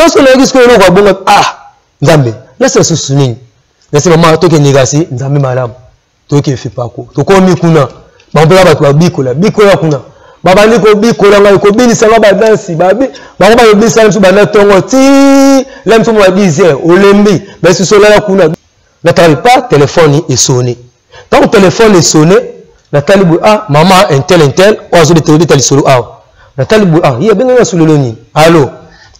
Tanso nayoki sikoyo eloko ya bongo, ah Nzambe, nasala susu nini? Nasi mama tokende kasi Nzambe malamu. Toke fepako. Tokomi kuna. Bango mpe bato babikola, bikola kuna. Babandi kobikola ngai, kobinisa ngai badansi, babi, bango balobisa biso banda tongo ti la biso ba 10 heures, olembi, basusu olala kuna. Natali pa telefone esone. Tango telefone esone, natali boye, ah mama intel intel, oyo azobeta lisolo awa. Natali boye, ah ye abengi nga sololo nini? Allo,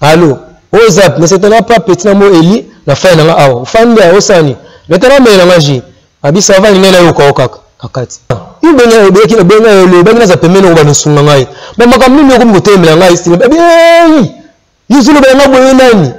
allo, oyo zap, mais c'est un pas petit na mo Eli, na fai na nga awa. Ofandi awa, osala nini? Natala mele na nga ji. Abi ça va, ngai nayoka yo kaka na kati. Yo benga obeyaki na benga yo lobaki naza pembeni okobanda osunga ngai. Mais makambo nini okomi kotelemela ngai sima? Abi, hey! Yo ozoloba nga boye nani?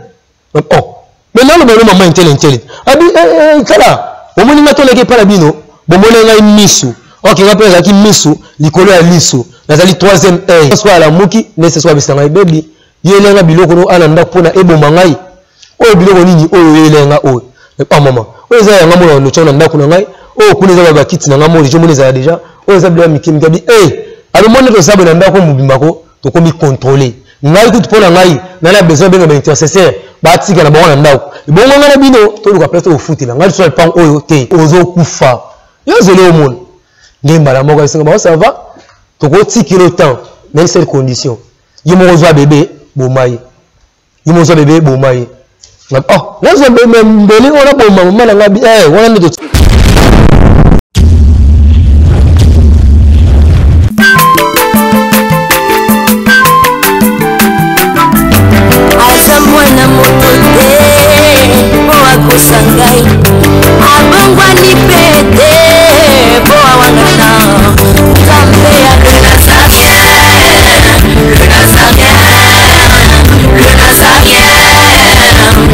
Oh, mais naloba yo mama intele intele. Abi, eh, eh, tala, omoni nga toleki epai na bino, bomoni ngai misu. Ok, nga mpe nazalaki misu likolo ya lisu. Nazali troisième œil. Soki alamuki, nde soki abisa ngai, baby, yo elenga biloko no ana ndako mpona eboma ngai. Oyo biloko nini oyo yo elenga oyo? Ah mama, oyo eza yanga mona notya na ndako na ngai, oyo kuna eza bakiti na ngai moko deja omoni ezala deja, oyo eza biloko ya mike mike. Abi, eh, alomoni toza boye na ndako mobimba ko, tokomi contrôler. Ngai kutu mpo na ngai na na besoin benga ba intercesseur batika na bango na ndako ebongo ngai na bino toluka place tokofutela ngai lisusu na lipango oyo te ozokufa yo ozeli omona nde mbala moko esenga bango ça va tokotikela temps na une seule condition yo moko ozwa bebe boma ye yo moko ozwa bebe boma ye oh nazwa bebe mbeli wana boma mama na ngai eh wana nde Aza mwana moto te mpo akosa ngai abongwani mpe te mpo awangana nzambe ya le Nazarien, le Nazarien, le Nazarien,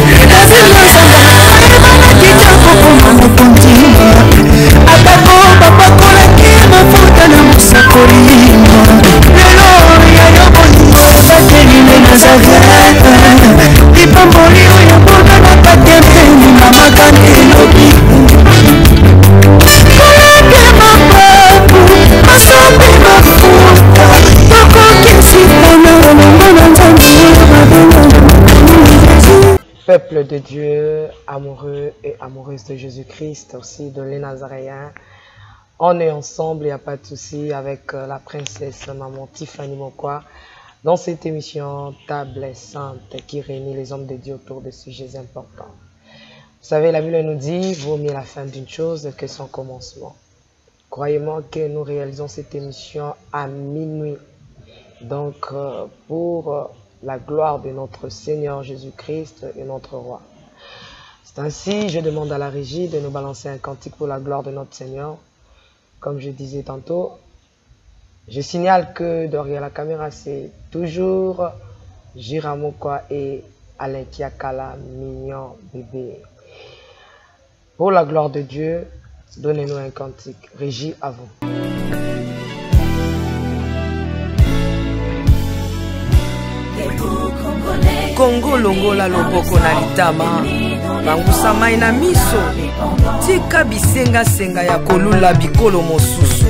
le Nazarien. Kokoma mokonzi atako bapakolaki mafuta na mosakoli lelo ya yo bolingo ebateli le Nazareth lipamboli oyo bonanaka te mpeni mamakani elobi kolake mapapu masambi mafuta tokokisika na elongo na nzambe oyo babengana. Peuple de Dieu, amoureux et amoureuses de Jésus-Christ, aussi de les Nazaréens, on est ensemble, il n'y a pas de souci, avec la princesse maman Tiffany Mokwa, dans cette émission Table Sainte qui réunit les hommes de Dieu autour de sujets importants. Vous savez, la Bible nous dit, vaut mieux la fin d'une chose que son commencement. Croyez-moi que nous réalisons cette émission à minuit. Donc, pour la gloire de notre Seigneur Jésus-Christ et notre Roi. C'est ainsi, je demande à la régie de nous balancer un cantique pour la gloire de notre Seigneur. Comme je disais tantôt, je signale que derrière la caméra, c'est toujours Gira Mokwa et Alain Kiakala, mignon bébé. Pour la gloire de Dieu, donnez-nous un cantique. Régie, à vous. Kongo longola loboko na litama, bangusa mai na miso, tika bisengasenga ya kolula bikolo mosusu.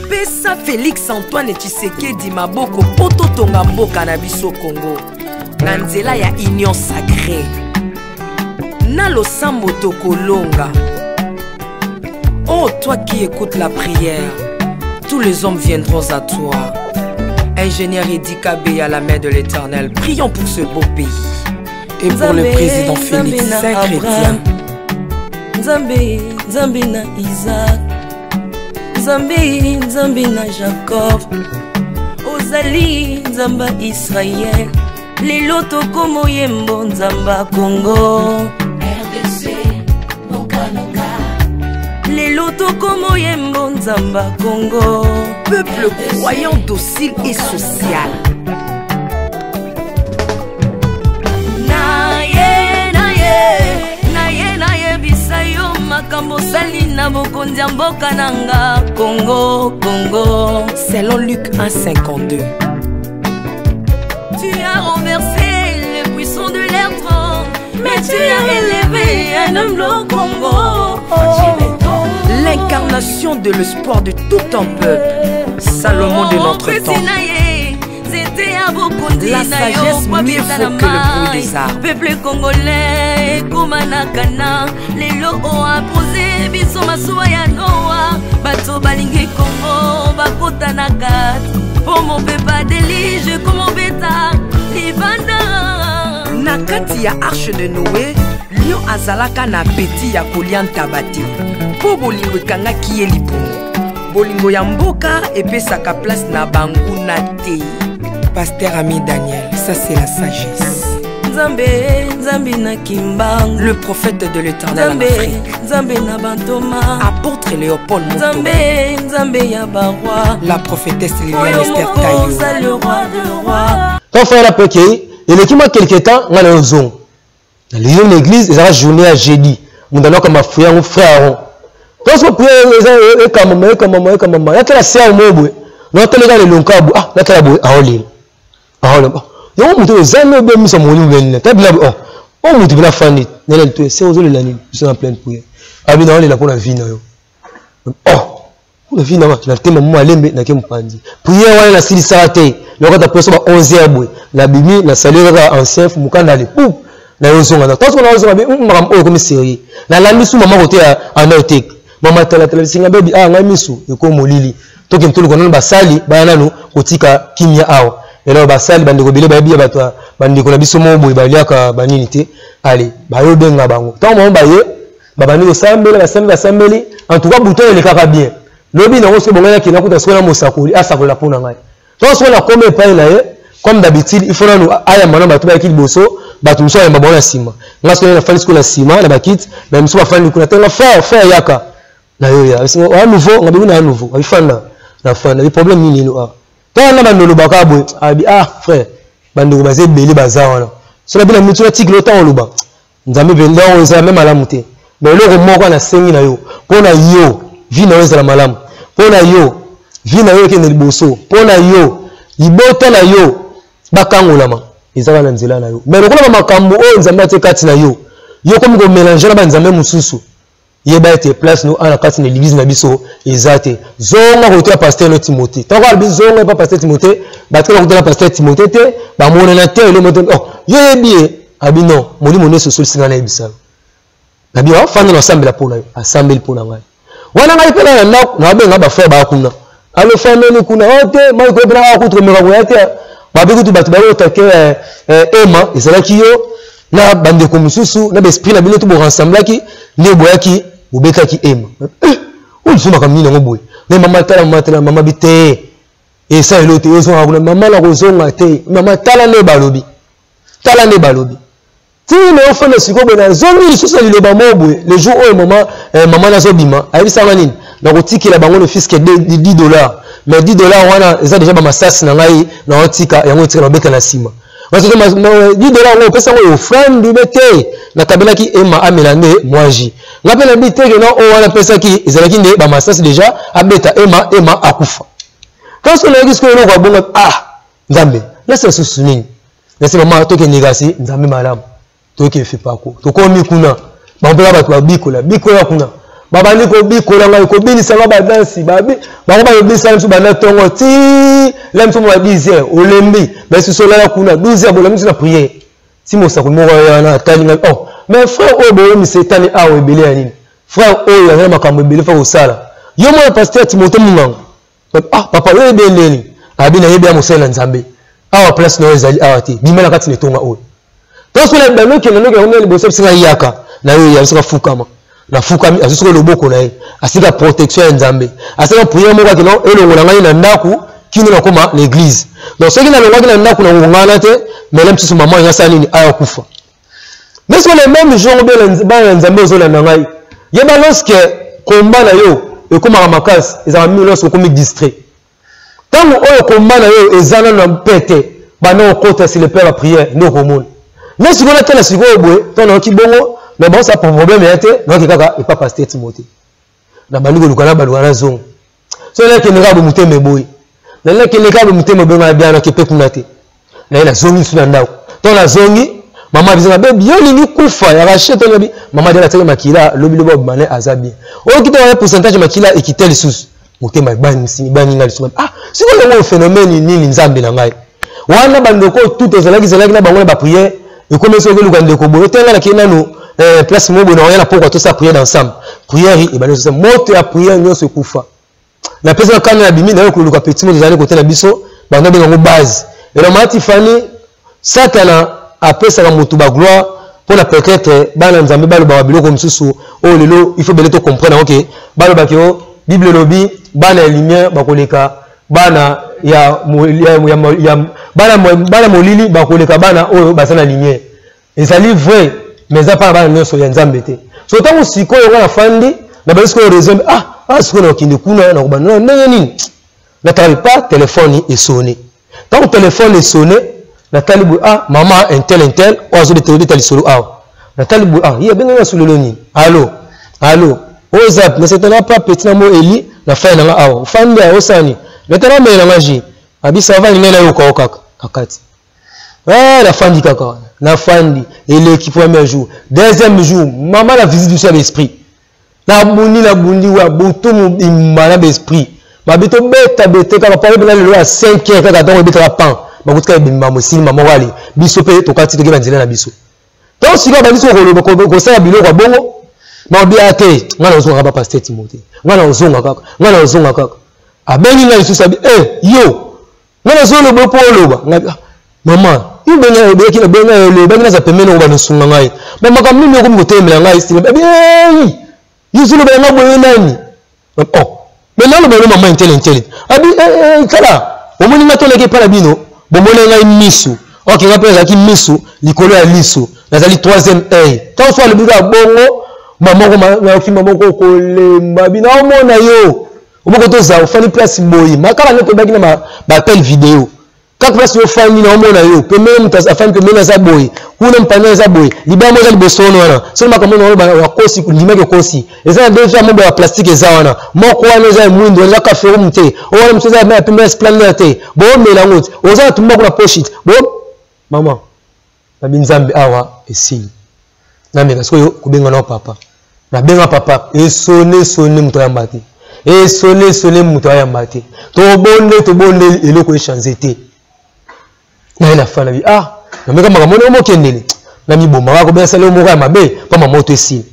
Pesa Félix Antoine Tshisekedi maboko mpo totonga mboka na biso Kongo na nzela ya Union Sacrée. Na losambo tokolonga. Oh, toi qui écoutes la prière, tous les hommes viendront à toi. Ingénieur Eddy Kabeya à la main de l'Éternel, prions pour ce beau pays. Et pour le président Félix, saint chrétien. Nzambe, Nzambe na Isaac, Nzambe, Nzambe na Jacob, ozali Nzamba Israël, lelo tokomo yembo Nzamba Congo. RDC, Bokananga. Lelo tokomo yembo Nzamba Congo. Peuple croyant, docile et social. Na ye, na ye, na ye, na ye, bisa yo makambo osali na bokonzi ya mboka na nga Congo, Congo. Selon Luc 1,52. Tu as renversé le puissant de l'air tremble, mais tu as élevé un homme au Congo. L'incarnation de l'espoir de tout un peuple, Salomon de notre temps. Nzete ya bokonzi La na yo sagesse po mieux abeta na vaut que le bruit mai. des armes. Peuple congolais ekoma na kana lelo oapose biso masuwa ya Noa. Bato balingi Kongo bakota na kati po mopepa delige komobeta libanda. Na kati ya arche de Noé, lion azalaka na apeti ya kolia ntaba te mpo bolingo ekangaki ye libumu. Bolingo ya mboka epesaka place na banguna te. Pasteur Ami Daniel, ça c'est la sagesse. Nzambe, Nzambe na Kimbangu. Le prophète de l'Éternel en Nzambe, Afrique. Nzambe na Bantoma. Apôtre Léopold Moto. Nzambe, Nzambe ya Barwa. La prophétesse Liliane Oyo Esther moko Tayo. oza le roi de roi. Quand frère la peke, eleki mwa quelque temps, nga na yo zongo. Na lelo na église, ezalaka journée ya jeudi. Moto anaka mafuya yango frère Aaron. Quand ce prière eza ekamama, ekamama, ekamama. Natala sœur moko boye. Natala kaka lelonka boye. Ah, natala boye, aolela. Aolela. Ah, yango moto oyo eza nobe miso ya molimo bene. Tala bila boye, oh. Oh, moto bila fandi. Nela litoye, sœur ozolela nini? Biso na pleine prière. Abi na olela mpona vie na yo. Oh, mpona vie na nga, na tema mwa malembe, nake mopanzi. Prière wana nasilisaka te. Nakota preso ba 11 heures boye. Nabimi, nasalie kaka ancien mukanda ale. Poup! Na yo zonga na. Tanso na yo zonga, makambo oyo ekomi sérieux. Nalandi su mama kote ya Anotek. Mama tala tala bisinga baby, ah ngai misu ekomi molili. Tokende toluka nanu basali baya nanu kotika kimia awa. Eloko basali bandeko ebele bayebi ya bato ya bandeko na biso moko boye baliaka banini te. Allez, bayo benga bango. Tango bango baye, babandi kosambela, basambeli, basambeli. En tout cas bouton elekaka bien. Lobi nango soki bongai nakende nakuta soki na mosakoli asakola mpo na ngai. Tango soki nakomi epai na ye, comme d'habitude, il faut nanu ayamba na bato bayaki liboso, bato mosusu ayamba bango na nsima. Ngai soki nafandi sikoyo na nsima na bakiti, mais mosusu bafandi kuna. Tango frère, frère yaka. Na yo ya. Esi wa nouveau, ngabi na nouveau. Abi fanda. Na fanda. Bi problème nini elo ah. Tango na bando lobaka boye, abi ah frère, bandeko baza ebele baza wana. Soki na bino mitu na tikilo tango loba. Nzambe mpe ndako ezala meme malamu te. Mais eloko moko nasengi na yo, mpo na yo vie na yo ezala malamu, mpo na yo vie na yo ekende liboso, mpo na yo libota na yo bakangolama, eza kaka na nzela na yo. Mais lokola ba makambo oyo Nzambe atie kati na yo, yo okomi ko mélanger na ba nzambe mosusu, yeba ete place no ana kati na église na biso eza te. Zonga kote ya pasteur no Timothée. Tango alobi zonga epa pasteur Timothée, batikala kokutana pasteur Timothée te, bamonana te, eloko te. Oh, yo yebi ye, abi non, molimo nyonso osolisi ngai nayebisa yo. Nabi, oh, fanda na osambela mpo na yo, asambeli mpo na ngai. Wana ngai mpe na ndako, nabenga ba frère ba kuna. Alo frère noni kuna, oh te, mai koyebela awa kutu komeka koya te. Babi kutu bato baye otake, Ema, ezalaki yo na bandeko mosusu na baesprit na bino to borensemblaki nde boyaki bobetaki Ema. Oyo lisusu makambo nini yango boye? Mais mama tala, mama tala, mama bi te. Esa elo te, ozonga kuna, mama na kozonga te. Mama tala nde balobi. Tala nde balobi. Ti na ofanda sikoyo boye, nazongi lisusu na liloba moko boye. Le jour oyo mama nazobima, ayebisaka nini? Nakotikela bango ne fût-ce que dix dollars. Mais dix dollars wana eza déjà ba masasi na ngai, na otika yango etika babeta na nsima. Parce que dix dollars yango opesa yango offrande ube te. Nakabelaki Emma amela nde mwa jus. Nga pe nayebi te ke non, oyo wana apesaki ezalaki nde ba masasi déjà abeta Emma, Emma akufa. Kasi nayoki sikoyo eloko ya bongo, ah Nzambe, nasala susu nini? Nasi mama tokende kasi Nzambe malamu. Tokende Fepako. Tokomi kuna. Bango mpe bato babikola, bikola kuna. Babandi kobikola ngai, kobinisa ngai ba dansi, babi, bango balobisa biso banda tongo ti la biso ba 10 heures, olembi, ba susu olala kuna 12 heures, bolami biso na prière. Ti mosakoli moko aya wana atali ngai, oh, mais frère oyo boyomisa etali awa ebele ya nini? Frère oyo aza na makambo ebele fa kosala. Yo mwana pasteur Timothée Munganga. Ah, papa, oyo yebi ndeni? Abi na yebi ya mosali na Nzambe. Awa place na yo ezali awa te. Bima na kati na etonga oyo. Tanso na bando kende ndoki na liboso bisinga yaka na yo ya bisinga fukama. Na fukami azo soko loboko na ye. Asika protection ya Nzambe. Asika prière moko akino elongola ngai na ndaku kino na koma na église. Donc soki na longwaki na ndaku na ngongana te, mais la misusu maman ya sala nini aya kufa. Mais sur le même jour bana ya Nzambe ozolanda ngai. Yeba lorsque combat na yo ekomaka makasi, ezalaka mingi lorsque okomi distrait. Tango oyo combat na yo eza nanu na pete, banda okota sur le plan ya prière nde okomona. Mais sikoyo natala sikoyo boye, tango nayoki bongo, na bango sa problème ya te, nayoki kaka epa pasteur Timothée. Na bandi koluka na baluka na zongo. Soki nakende kaka boye motema eboyi. Na nakende kaka boye motema eboyi ngai bien nake pe kuna te. Na ye nazongi lisusu na ndako. Tango nazongi, mama abisaka, baby, yo olingi kufa ya Rachel to lobi, mama Diana atiaki makila, lobi lobi obima naye aza bien. Oyo kita wana pourcentage ya makila ekite lisusu. Motema ebangi, ebangi ngai lisusu. Ah, sikoyo yango phénomène nini Nzambe na ngai? Wana bandeko oyo tout tozalaki zalaki na bango na baprière, ekomi soki oluka ndeko boye te, ngai nakei nanu eh, place moko boye nakoya na pokwa tosala prière d'ensemble. Prière ebandi tosala moto ya prière nyonso ekufa. Napesi na kanda, nabimi naye koluka petit moto ezali kote na biso, bando abenga yango base. Elo mati fani Satana apesaka moto ba gloire mpona peut-être bana Nzambe balobaka biloko mosusu oyo lelo il faut bele to comprendre yango ke balobaki o Bible elobi bana ya lumière bakoleka bana ya, ya, ya, ya bana, bana molili bakoleka bana oyo baza na lumière. Ezali vrai, mais eza mpana bana nyonso ya Nzambe te. So ntango sikoyo nga nafandi na bandi sikoyo raison, ah, ah sikoyo nakokende kuna nakobanda ndenge nini? Natali pa telefone esone. Ntango telefone esone, natali boye, ah mama intel intel oyo azobeta lisolo awa. Natali boye, ah ye abengi nga sololo nini? Allo allo, oyo eza nasetana pa petit na mo eli na fai na nga awa, ofandi awa osani natana mele na nga ji abi ça va, ngai nayoka yo kaka akati. Eh, nafandi kaka wana, nafandi eleki premier jour, deuxième jour, mama na visite biso ya baesprit, nabundi nabundi wa butu mobimba na baesprit babi tobeta bete kaka po ebela lelo ya 5 heures kaka ntango ebetaka pan bakutika ebimba mosili mama wale biso mpe tokati toke banzela na biso. Ntango sikoyo abandi sikoyo koloba kosala biloko ya bongo, babi a te, ngai nazonga kaka pasteur Timothée, ngai nazonga kaka, ngai nazonga kaka. Abengi ngai lisusu abi e yo, ngai nazoloba mpo oloba ngai, ah, mama yo benga obeyaki na benga olobaki naza pembeni oko banosunga ngai ma makambo nini okomi kotelemela ngai sima abi ei yo ozoloba yanga boye nani? Oh me naloba yo mama intele intele abi eh, eh, tala omoni ngai toleki epai na bino bomoni ngai misu ok ngai mpe nazalaki misu likolo ya lisu nazali troisième œil. Ntango so alobi kaka bongo, mama moko nayoki mama moko kolemba bino aomona yo omoko toza ofandi place boye makala nde tobaki na baappel video kaka place yo ofandi na omona yo pembeni moto afandi pembeni aza boye kuna mpanda eza boye libaya moko eza liboso wana wana soki makambo wana oloba wakosi ndimaki okosi eza na deux moko ya plastique eza wana moko wana eza ya mwindo eza cafe room te oyo wana mosusu eza ya pembe ya splendeur te boomela yango te oza na tumbaku na poche te bo mama nabi Nzambe awa esili nameka sikoyo kobenga nao papa. Nabenga papa, esone esone moto ayamba te, esone esone moto ayamba te, tobonde tobondeli eloko echange te. Naye na fa nabi ah nameka makambo wana omokendele namiboma kaka kobenga sala moko ya mabe mpo mamoto esili.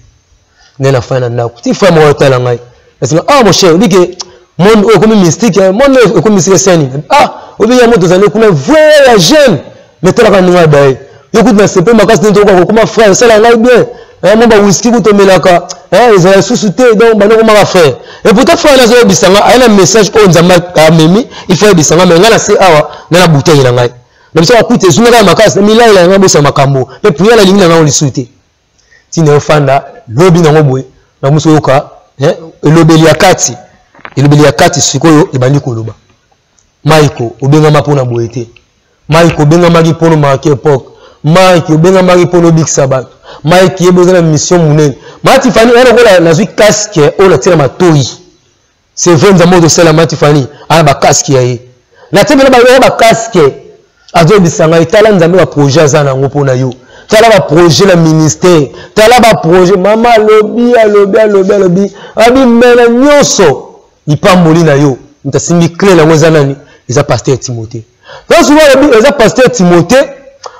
Naye na fa na ndako ti fa moko otala ngai nasinga ah mon cher obike monde oyo ekomi mystique, monde oyo ekomi mystique esani ah obi ya moto ozali kuna vrai ya jeune mais talaka ndenge adaye yo kutu na sepe makasi nde tokoka kokoma frère esala ngai bien mwa ba whisky kutu omelaka ezala lisusu te donc banda okomaka frère. Et pourtant frère nazoyebisa nga aye na message oyo Nzambe amemi, il faut ayebisa nga mais ngai na se awa nga na bouteille na ngai na biso akuti ezungaka ya makasi na milalela na ngai bosala makambo mpe prière nalingi na ngai lisusu te. Ntina ofanda lobi nango boye na mosu oyoka elobeli ya kati, elobeli ya kati sikoyo ebandi koloba Maiko obengama mpona boye te, Mike obengamaki mpona marke époque, Mike obengamaki mpona obikisa bato, Mike yeba oza na mission monene. Mati Fani wana lokola nazwi casque oyo natie na matoi, c'est vrai Nzambe oyo tosala Mati Fani ana bacasque ya ye natie mpena bayoka bacasque azoyebisa ngai tala Nzambe baprojet aza na yango mpona yo, tala baprojet na ministère, tala baprojet mama alobi alobi alobi alobi abi mena nyonso lipamboli na yo moto asimbi clé nango eza nani? Eza pasteur Timothée. Donc souvent alobi eza pasteur Timothée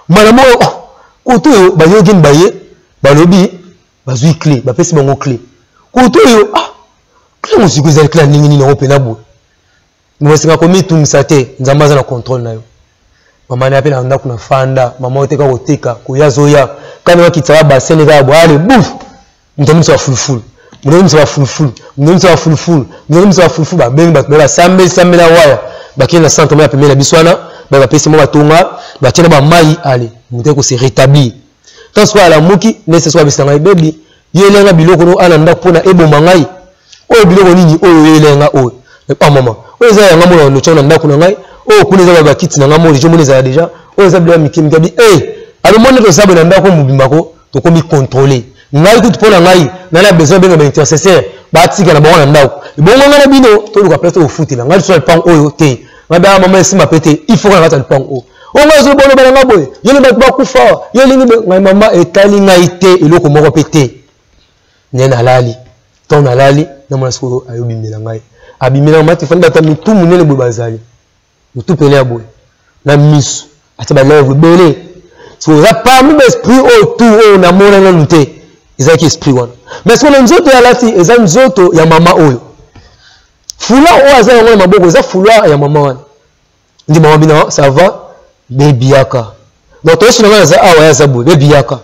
mbala moko koto oyo bayogeni baye balobi bazwi clé bapesi bango clé koto oyo ah clé mosiko ezali clé ya ndenge nini yango mpena boye mosinga komitungisa te, Nzambe aza na contrôle na yo. Mama na mpe na ndako na fanda mama oyo teka koteka koya azoya kani wakitisaka basene kaka boye ale buf moto miso ya fulufulu, moto miso ya fulufulu, moto miso ya fulufulu, moto miso ya fulufulu. Babengi bato baye basambeli sambela waya bakei na centre moko ya pembeni na biso wana baye bapesi mwa batonga batie na bamai ale moto eko se rétablir. Ntango sikoyo alamuki nde sikoyo abisa ngai bebi yo elenga biloko no ana ndako mpona eboma ngai oyo biloko nini oyo yo elenga oyo ah mama oyo eza yanga mona notya na ndako na ngai oyo kuna eza bakiti na ngai moko deja omoni ezala deja oyo eza biloko ya mike mike abi e alomoni nde toza boye na ndako mobimba ko tokomi contrôle ngai kutu mpo na ngai ngai na besoin benga baintercesseur batika na bango na ndako ebongo ngai na bino toluka place tokofutela ngai lisusu na lipango oyo te ngai baa mama esimba pe te il faut na kati ya lipango oyo oyo ngai azoboloba na ngai boye yo nde bato bakufa yo elingi ngai mama etali ngai te eloko moko mpe te nde nalali ntango nalali namona sikoyo ayobimela ngai abimela mama tifani bato ya mitu monene boye bazali motu pene ya boye. Na miso atia ba lèvre ebele. Soki oza parmi ba esprit oyo tout oyo namona nanu te, ezalaki esprit wana. Mais soki na nzoto ya alati eza nzoto ya mama oyo. Foulard oyo aza yango na maboko eza foulard ya mama wana. Ndi mama bino ça va baby yaka. Donc toyesu na ngai naza awa ya aza boye baby yaka.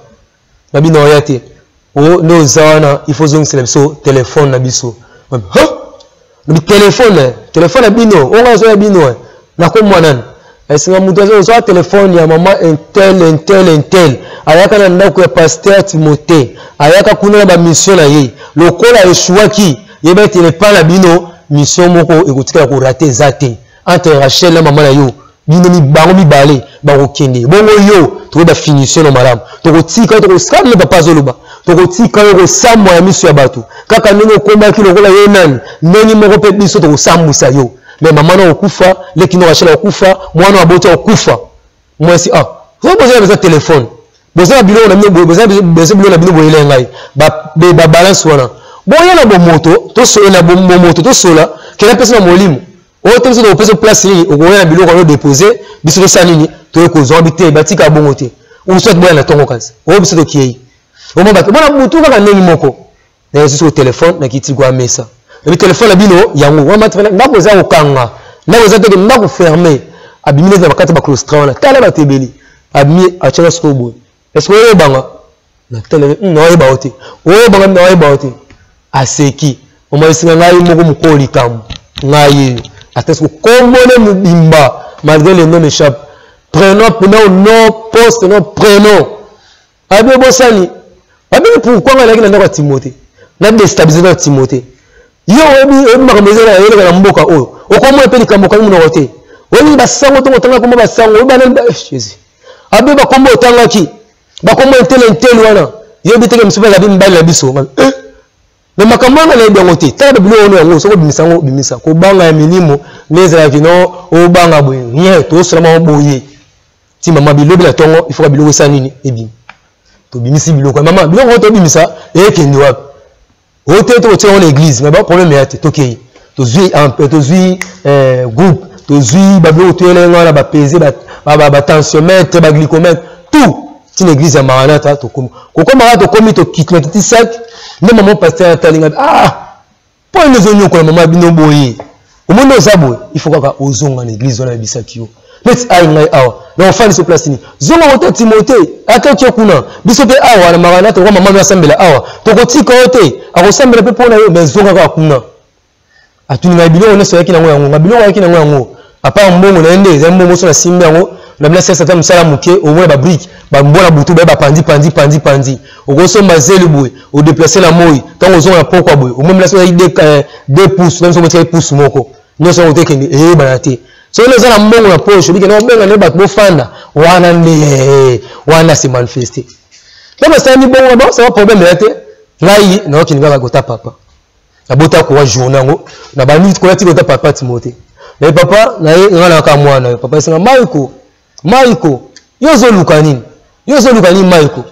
Na bino oya te. O nde oza wana il faut zongisela biso téléphone na biso. Huh? Lobi téléphone, téléphone na bino, oyo ngai nazoya bino nakomwa nani? Esinga moto azwa telefone ya mama intel intel intel, ayaka na ndako ya pasteur Timothée, ayaka kuna na bamission na ye, lokola eshuwaki yeba ete lepa na bino mission moko ekotikala korate eza te entre Rachel na mama na yo, bino bango mibale bakokende bongo yo tokoyeba finition na malamu, tokotika yo tokosala papa azoloba, tokotika yo kosambwa na miso ya bato kaka ndenge okomaki lokola ye nani, ndenge moko mpe biso tokosambwisa yo. Mais mama na okufa, leki no Rachel okufa, mwana aboti okufa. Mwasi ah, ozo bozala besoin téléphone. Bozala biloko na bino boye, bozala besoin biloko na bino boye ngai. Ba ba balance wana. Boya na bomoto, tosola na bomoto, tosola, kela pesa na molimo. Oyo te biso tokopesa place nini, okoya na biloko wana déposer, biso tosala nini, toye kozwa bi te, batika bongo te. Ou soit boya na tongo kasi. Oyo biso tokei. Omona bato, bona butu kaka ndenge moko. Na yesu telefone na kiti kwa mesa. Na telefone na bino yango wana matela ndako eza kokanga. Ndako eza te ndako fermé. Abimi neti na bakati ba claustra wana. Tala bato ebele. Abimi atiaka sikoyo boye. Est-ce que oyebanga? Na tala na oyeba yo te. Oyebanga na oyeba yo te. Aseki. Omalisi na ngai moko mokolo likambo. Ngai yeyo. Ata siko kombo ne mobimba malgré le nom m'échappe. Prénom, prénom, nom, poste, nom, prénom. Abi obosani. Abi pourquoi ngai nayaki na ndako ya Timothée? Na déstabiliser na Timothée. Yo oyebi oyebi makambo eza na eleka na mboka oyo. Okomona mpe likambo okangi monoko te. Oyebi basango ntongo otangaki kombo basango, oyebi banani ba Jésus. Abi bakombo otangaki. Bakombo intele intele wana. Yoyebi te ke mosusu bazali mibali na biso. Eh! Mais makambo wana nayebi yango te. Tala babiloko wana yango soki obimisa yango obimisa. Kobanga ya milimo nde ezalaki no obanga boye. Rien, tosola bango boye. Ti mama bilobi na tongo, il faut ka biloko esala nini ebima. Tobimisi biloko. Mama, biloko yango tobimisa ekende wapi? Oyo te tokotia yango na église, mais ba problème ya te tokei. Tozwi tozwi groupe, tozwi ba biloko toyela yango wana ba peser ba tensiomètre, ba glycomètre, tout. Ti na église ya Maranatha tokomi. Kokoma kaka tokomi tokiti na kiti sac, nde mama pasteur atali ngai, ah mpo nini ozonyokola mama bino boye? Omoni oza boye, il faut kaka ozonga na église wana yebisaki yo. Neti ai ngai awa, na ofandi so place nini? Zonga kota Timothée, ata otie kuna. Biso pe awa na Maranatha kwa mama asambela awa. Tokotika yo te, akosambela pe pona yo, mais zonga kaka kuna. Atuni ngai biloko nyonso ayaki nango yango, ngai biloko ayaki nango yango. À part mbongo na ye nde ezali mbongo so nasimbi yango, na bila sesa ata mosala moke, omona ba brique, ba mbona butu baye ba pandi pandi pandi pandi. Okosomba zelu boye, o déplacer na moi, tango ozonga na pokwa boye, omoni bila soki deux pouces, na biso motikali pouce moko. Nyonso yango tekende eyebana te. Soki oza na mbongo na poche, obike na obenga nde bato bofanda, wana nde wana se manifester. Ntango basalami bongo, bon, ça va problème ya te. Ngai naokende kaka kota papa. Nabota kowa journée yango, na bandi koya ti kota papa Timothée. Mais papa, na ye nga na ka mwana, papa esenga Maiko, Maiko, yo ozoluka nini? Yo ozoluka nini Maiko?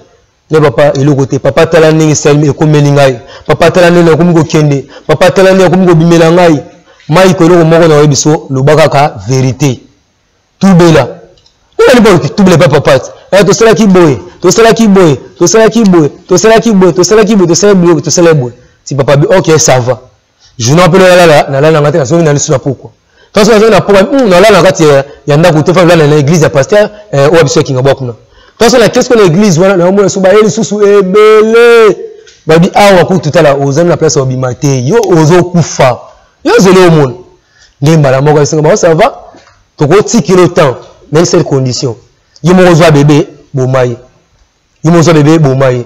Ne papa eloko te, papa tala ndenge esalemi ekomeli ngai. Papa tala ndenge nakomi kokende, papa tala ndenge akomi kobimela ngai. Maiko eloko moko na oyebi so loba kaka vérité. Tubela. Oyo ni boloki tubela pa papa. Eh tosalaki boye, tosalaki boye, tosalaki boye, tosalaki boye, tosalaki boye, tosalaki boye, tosalaki boye. Ti papa bi OK, ça va. Journée pe la la na la na ngate na zongi na lisu na pokwa. Tanso na zongi na pokwa, na la na kati ya ndako te fa la na église ya pasteur oyo biso ya Kingabwa kuna. Tanso na qu'est-ce que na église wana na omona so ba yeli susu ebele. Babi awa kutu tala ozali na place ya obima te, yo ozokufa. Yo ozali omona. Nde mbala moko esenga bango ça va. Tokotikela temps, mais une seule condition. Yo moko ozwa bébé, boma ye. Yo moko ozwa bébé, boma ye.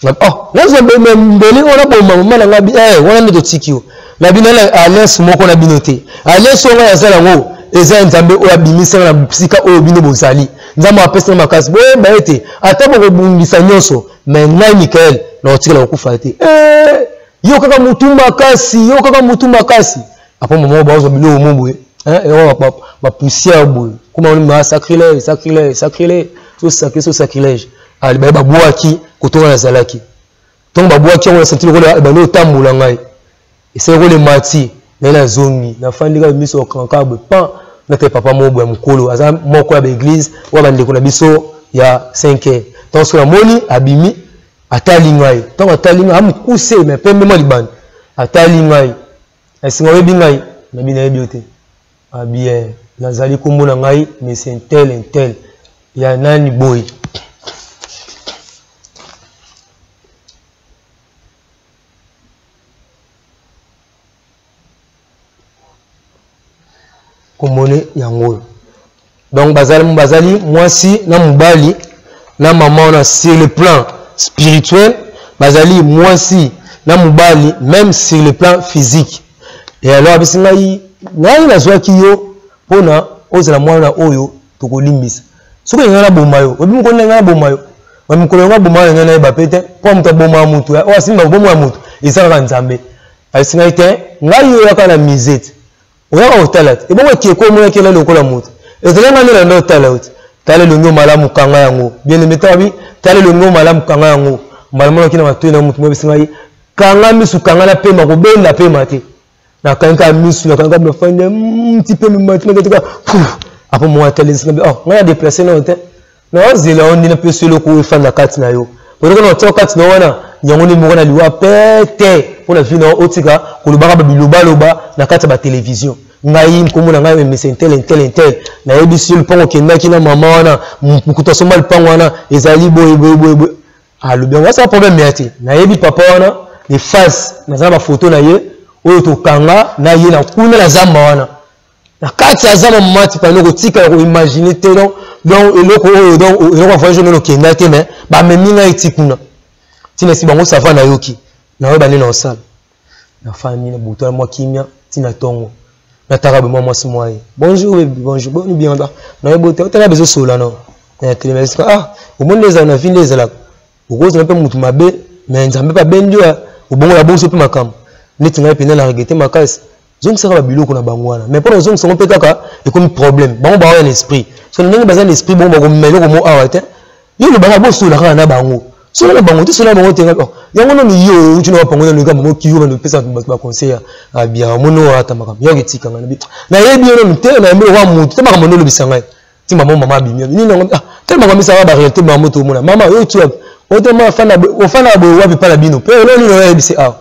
Oh, nazwa bébé mbeli wana boma mama na ngai, wana nde totiki yo. Na bino na alliance moko na bino te. Alliance oyo ngai naza nango eza Nzambe oyo abimisa na bisika oyo bino bozali. Nzambe apesa na makasi. Boyeba ete ata bokobundisa nyonso, mais ngai Michael nakotikala kokufa te. Yo kaka mutu makasi, yo kaka mutu makasi. Après maman bazwa biloko mo boye, hein, eloko ba poussière boye. Kuma on ma sacrilège, sacrilège, sacrilège, so sacré, so sacrilège. Ali ba babwaki kotonga na zalaki. Tongo babwaki yango na senti lokola ebandi otambola ngai. Esali lokola emati, naye nazongi, nafandi kaka miso okanka boye, pan. Nete papa moko boye ya mokolo aza moko ya baeglise oyo bandeko na biso ya 5 heures. Ntango soki namoni abimi atali ngai, ntango atali ngai amokuse me pembe mwa libanda, atali ngai esinga oyebi ngai, nabi nayebi yo te. Abien ah, nazali nkombo na ngai monsieur ntel ntel ya nani boye. Komone yango oyo donc bazali, bazali mwasi na mobali na mama wana sur le plan spirituel, bazali mwasi na mobali même sur le plan physique. Et alors abisi ngai, ngai nazwaki yo mpona ozala mwana oyo tokolimbisa. Soki olingi ngai naboma yo, oyebi mokolo ngai naboma yo, ma mokolo yango aboma yo ngai nayeba pe te, mpo moto aboma moto oyo asimba bomo ya moto eza kaka Nzambe. Ayebisi ngai te, ngai yo oyaka na musée te, oyaka kotala te, ebongo ekeko omonaki elali lokola moto, ezali ngai nde nanda otala yo te. Tala elongi oyo malamu, kanga yango. Bien aimé, tala bi, tala elongi oyo malamu, kanga yango. Mbala moko nayoki na matoyi na moto moko ayebisi ngai, kanga misu, kanga na pema, kobenda pema te. Nakangi kaka misu, nakangi kaka nafandi, ti pema emati na kati kaka, puf. Après moko atalisi ngai, oh, ngai na déplacer nano te. Nazela yo nde napesa eloko oyo efanda kati na yo. Eloko na otia kati na yo wana, yango nde moko na liwa pete mpo na vie na yo, otika kolobaka ba bilobaloba na kati ya ba television. Ngai nkombo na ngai emese ntel ntel ntel, nayebisi yo lupango okendaki na mama wana, mokutu asomba lupango wana ezali boye boye boye boye. Alobi yango asala problème ya te. Nayebi papa wana de face, naza na ba photo na ye oyo tokanga na ye na kuna na zamba wana. Na kati ya zamba mama Tipano kotikala ko imaginer te, donc, donc eloko oyo, donc eloko ya voyage oyo okenda te, mais bamemi ngai ti kuna. Tina si bango ça va, nayoki. Nayoba nde naosala. Nafandi na butu mwa kimia ti na tongo. Nataka bema mwasi mwa ye. Bonjour baby, bonjour. Boni bien ba. Nayebi te, otala bezo sola no. Na telema esika ah, omoni nde ezala na vie nde ezalaka. Okozala mpe mutu mabe, mais Nzambe mpe abendi yo, obongola bonso mpe makambo. Neti ngai mpenza na regrette makasi. Zongisaka ba biloko na bango wana. Mais pona ozongisa yango mpe kaka ekomi problème. Bango baoya na esprit. So ndenge baza na esprit bongo bakomela eloko mo awa te. Yo olobaka bosola kaka na bango. Sola na bango te, sola na bango te. Oh, yango nanu yo outi na wapango nanu likambo moko kiyo bando pesa bato ba conseil ya bien. Omoni oyo ata makambo. Yo oketika ngai. Nabi, nayebi yo nanu te, nayebi lokola motu te makambo nde olobisa ngai. Ti mama mama abimi. Nini yango? Ah, te makambo misaka ba réalité makambo tomona. Mama yo outi wapi? Otema ofanda boye, ofanda boye wapi pa na bino? Pe eloko nini oyebisi awa?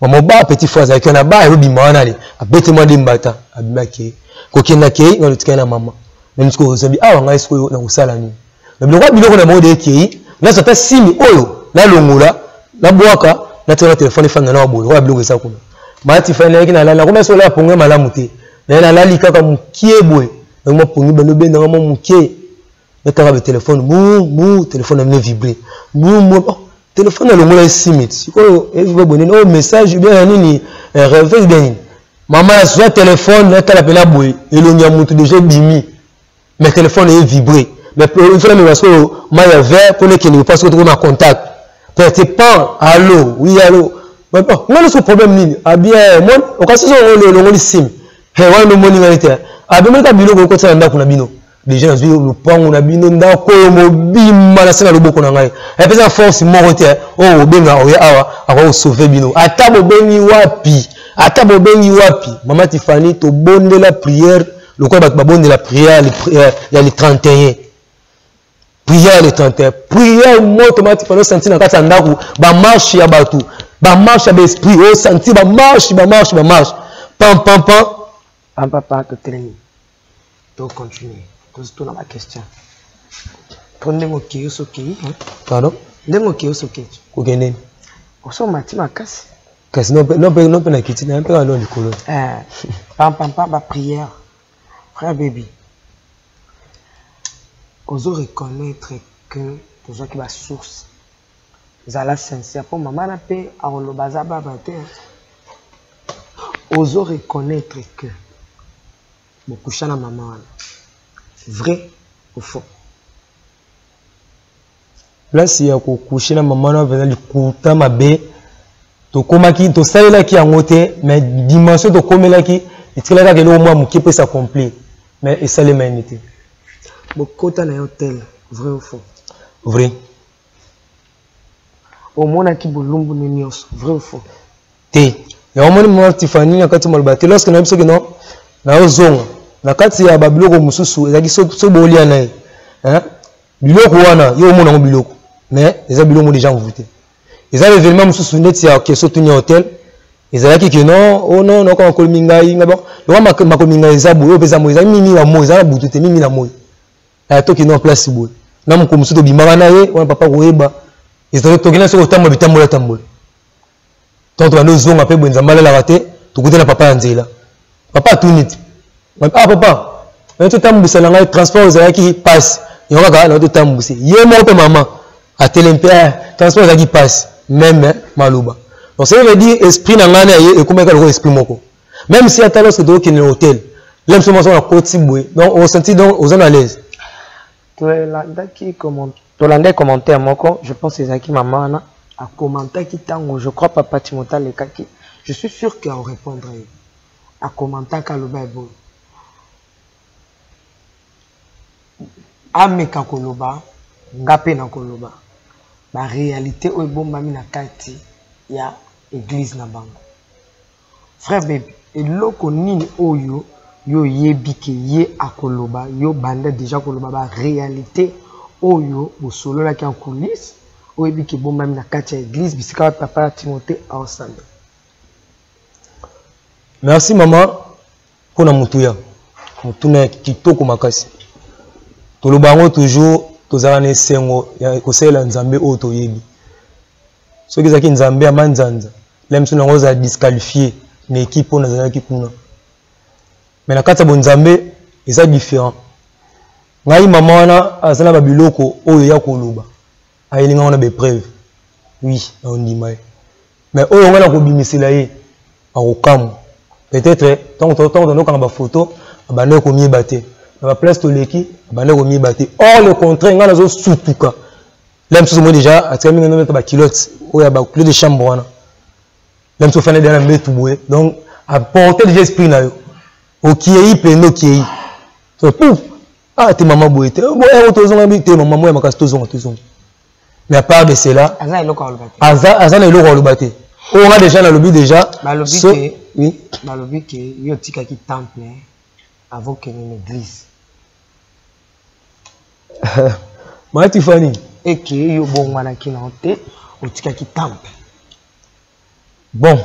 Mama ba petit frère azalaki wana ba ayobima wana ale abeti mwa limbata abimaki kokenda kei nga lotikali na mama na misiko ozabi awa ngai sikoyo nakosala nini na biloko ya biloko na bango de ekei nazwa ata simi oyo nalongola nabwaka natika na telefone efanda na boye lokola biloko eza kuna mati fai nayaki nalali nakoma soki olala pongi malamu te naye nalali kaka mokie boye yango mwa pongi bando obendanga mwa mokie nataka ba telefone bu bu telefone na bino vibre bu bu oh, telefone alongola esimi sikoyo evibre boye nini oh message bien ya nini réveil bien nini mama nazwa telefone natala mpena boye elongi ya motu deja ebimi mais telefone eye vibre mais il faut namema sikoyo mai ya verre mpo nekende kopa sikoyo tokoma contact perte pan allo oui allo bon ngai nyonso problème nini abien moni okasi so olongoli simi wana nde omoni ngai te abimoli ka biloko okotisa na ndako na bino deja nazwi lopango na bino ndako oyo mobimba na se na loboko na ngai epesa force moko te oyo obenga oya awa akoki kosauve bino ata bobengi wapi ata bobengi wapi mama Tiffany tobondela prière lokola bato babondela prière ya le 31 prière le 31 prière moto mama Tiffany osanti na kati ya ndako bamarche ya bato bamarche ya baesprit osanti bamarche bamarche bamarche pam pam pam pam pam pam totelemi to continuer tozotuna ba question po ndenge okei oso okei pardon ndenge okei oso okei kokende nini oso omati makasi kasi no mpe na kiti na mpe kaka no likolo eh, pampampa ba prière frère baby ozo reconnaître que tozwaki ba source zala sincère po mama na mpe akoloba aza baba te ozo reconnaître que bokusha na mama wana vrai ou faux place ya kokushe na mama wana mpenza likuta mabe tokomaki tosalelaki yango te mais dimension tokomelaki etikalaki kaka eloko mwa moke mpo esaccomplir mais esalemani te bokota na yo tel vrai ou faux vrai omonaki bolumbu ne nyonso vrai ou faux te yango omoni mama Tiffany na kati maloba te lorsque nayebi soki non nazozonga Na kati ya babiloko mosusu ezalaki so bolia na ye, hein? Biloko wana yo omona yango biloko, mais eza biloko mo déjà envoûté. Eza événement mosusu neti ya question tuni ya hotel ezalaki ke non, oh non, nayoka makolo mingai ngai, bon lokola makolo mingai eza boye, oyo mpe eza moye, ezali mimi na moi, eza na butu te, mimi na moi. Aya tokende na place boye na mokolo mosusu tobimaka na ye wana, papa koyeba ezalaki tokende soki kotambola bitambola tambola, ntango tobandi ozonga mpe boye, Nzambe alalaka te, tokuti na papa ya nzela. Papa atuni te, ah papa, naye totambwisa na ngai, transport ezalaki mpasi, yango kaka naye totambwise ye moko. Mpe mama atelemi mpe, ah, transport ezalaki mpasi, meme maloba. Donc ça veut dire esprit na ngai na ye ekomaki lokola esprit moko, même si ata lorsque tokokende na hôtel la biso mwasi wana koti boye, donc osenti, donc oza na l'aise. Tolandaki comment, tolandaki commentaire moko, je pense ezalaki mama wana acommentaki ntango, je crois, papa Timothée alekaki, je suis sûr que aorépondre ye. Acommentaki, aloba eboye, ameka koloba, nga mpe na koloba baréalité oyo ebombami na kati ya église na bango. Frère Baby, eloko nini oyo yo oyebi ke ye akoloba? Yo banda déjà koloba baréalité oyo bosololaki en coulisse, oyebi ke ebombami na kati ya église bisika wapi papa Timothée aosambela. Merci mama mpona motuya, motuna ya kitoko makasi. Toloba yango toujours, tozalaka na esengo ya kosalela Nzambe oyo toyebi. Soki ezalaki Nzambe ya manzanza la miso nango, ozala disqualifié na équipe oyo nazalaki kuna, mais na kati ya bonzambe eza différent. Ngai mama wana aza na babiloko oyo ya koloba, ayeli ngai wana baepreuve, oui, naondima ye, mais oyo ngai nakobimisela ye akokamwa. Peut-être ntango tondokanga bafoto, abandaki komiyeba te na baplace toleki, abandaki komiyeba te. Or le contraire, ngai nazosutuka la mosusu moi déjà atikali mingi nota baculotte oyo ya baculotte de chambre wana, la mosusu ofandi deja na mbetu boye, donc apporte déjà esprit na yo, okiei pende okiei, so pouf, ah te mama boye te, boye tozonga bi te mama moya makasi, tozonga tozonga. Mais à part de cela, aza na eloko aloba te. Aza na eloko aloba te oyo nga déjà nalobi déjà. Balobi ke, oui, balobi ke yo otikaki temple avant okende na église. Maa Tifani. Eke yo bongwanaki na te, otikaki temple. Bon,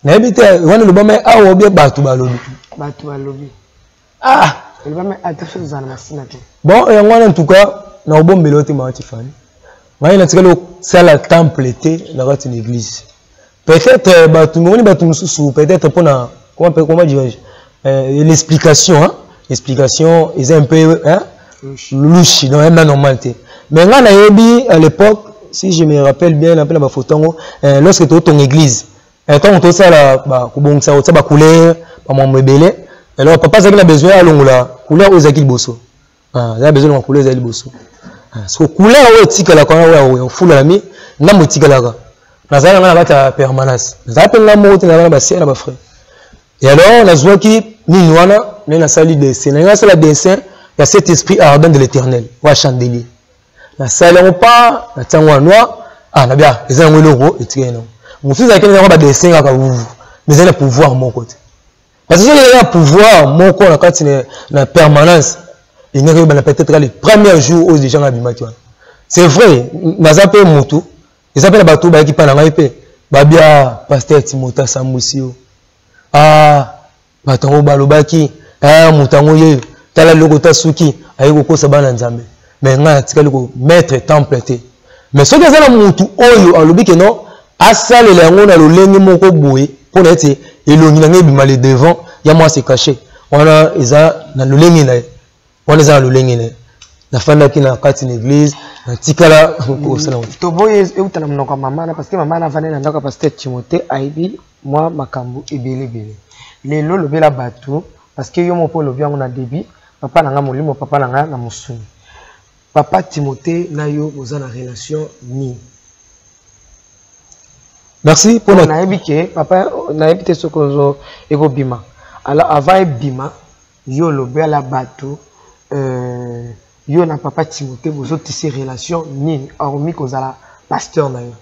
nayebi te wana elobama awa obie bato balobi. Bato balobi. Ah, elobama ata soki ozala na masina te. Bon, yango wana en tout cas nakobombela yo te, maa Tifani. Ngai natikali kosala temple te na kati na église. Peut-être bato omoni, bato mosusu peut-être mpona comment dirais-je, l'explication, hein? L'explication eza un peu, hein? Louche, non, même normal te. Mais ngai nayebi à l'époque, si je me rappelle bien, na mpe na bafoto yango, lorsque totonga église, ntango tosala kobongisa, kotia bacouleur, bamambo ebele, alors papa azalaki na besoin alongola couleur oyo ezalaki liboso. Aza besoin alongola couleur ezali liboso. So couleur oyo etikalaka wana, oyo ofulami ndambo etikalaka, nazali nanga na kati ya permanence, nazala mpe nga moko te, nazala na basie na bafrère. Et alors nazwaki nini wana nde nasali dessin, nalingi nasala dessin ya cet esprit ardent de l'Éternel wa chandelier, nasali yango pa natia yango ya noir. Ah, nabia eza yango eloko etikali nango mosusu ezalaki yango badessin kaka vuvu, mais ezali na pouvoir moko te, parce que soki ezali na pouvoir moko na kati na permanence, elingaki oyebana peut-être le premier jour oyo déjà nga abimaki wana. C'est vrai, naza mpe motu, eza mpe na bato bayaki mpa na ngai mpe babia pasteur Timothée asambwisi yo. Ah, bato yango balobaki, ah, moto yango ye tala eloko ta suki aye kokosa bana Nzambe. Mais ngai natikali komettre temple te. Mais soki eza na motu oyo alobi ke non, asalela yango na lolenge moko boye mpona ete elongi na ngai ebima le devant ya mwa se cache wana, eza na lolenge na ye wana, eza na lolenge na ye. Nafandaki na kati na église, natikala kosala. Toboyi euta na monoko ya mama na, parce que mama na avandi na ndako ya pasteur Timothée, ayebi mwa makambo ebele ebele. Lelo lobela bato, parce que yo moko olobi yango na début, papa na nga molimo, papa na nga na mosuni. Papa Timothée na yo boza na relation nini? Merci mpona nayebi ke papa, nayebi te soki ozo ekobima. Alors avant ebima, yo olobela bato, yo na papa Timothée bozotisi relation nini, hormis kozala pasteur na yo?